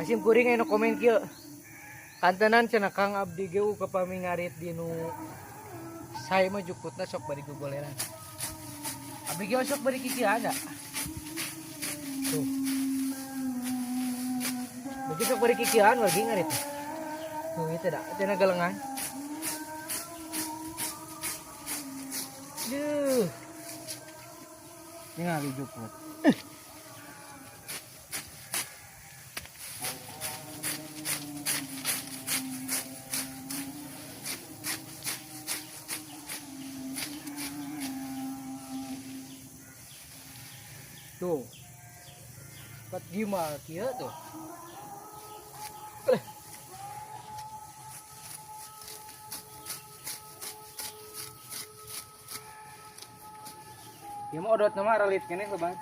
Kasim kuring aya nu komen kieu. Kantenan cenah Kang abdi ge kapami ngarit di nu sae mah jukutna sok bari gogoleran. Abdi ge sok bari kikieuan da. Tuh. Bagi sok bari kikieuan lagi ngarit. Tuh itu dah, cenah galengan. Duh. Ningali jukut. Tuh. Pat gimana kieu tuh? Alah. Ieu mah odot nama ralit keneh lebat.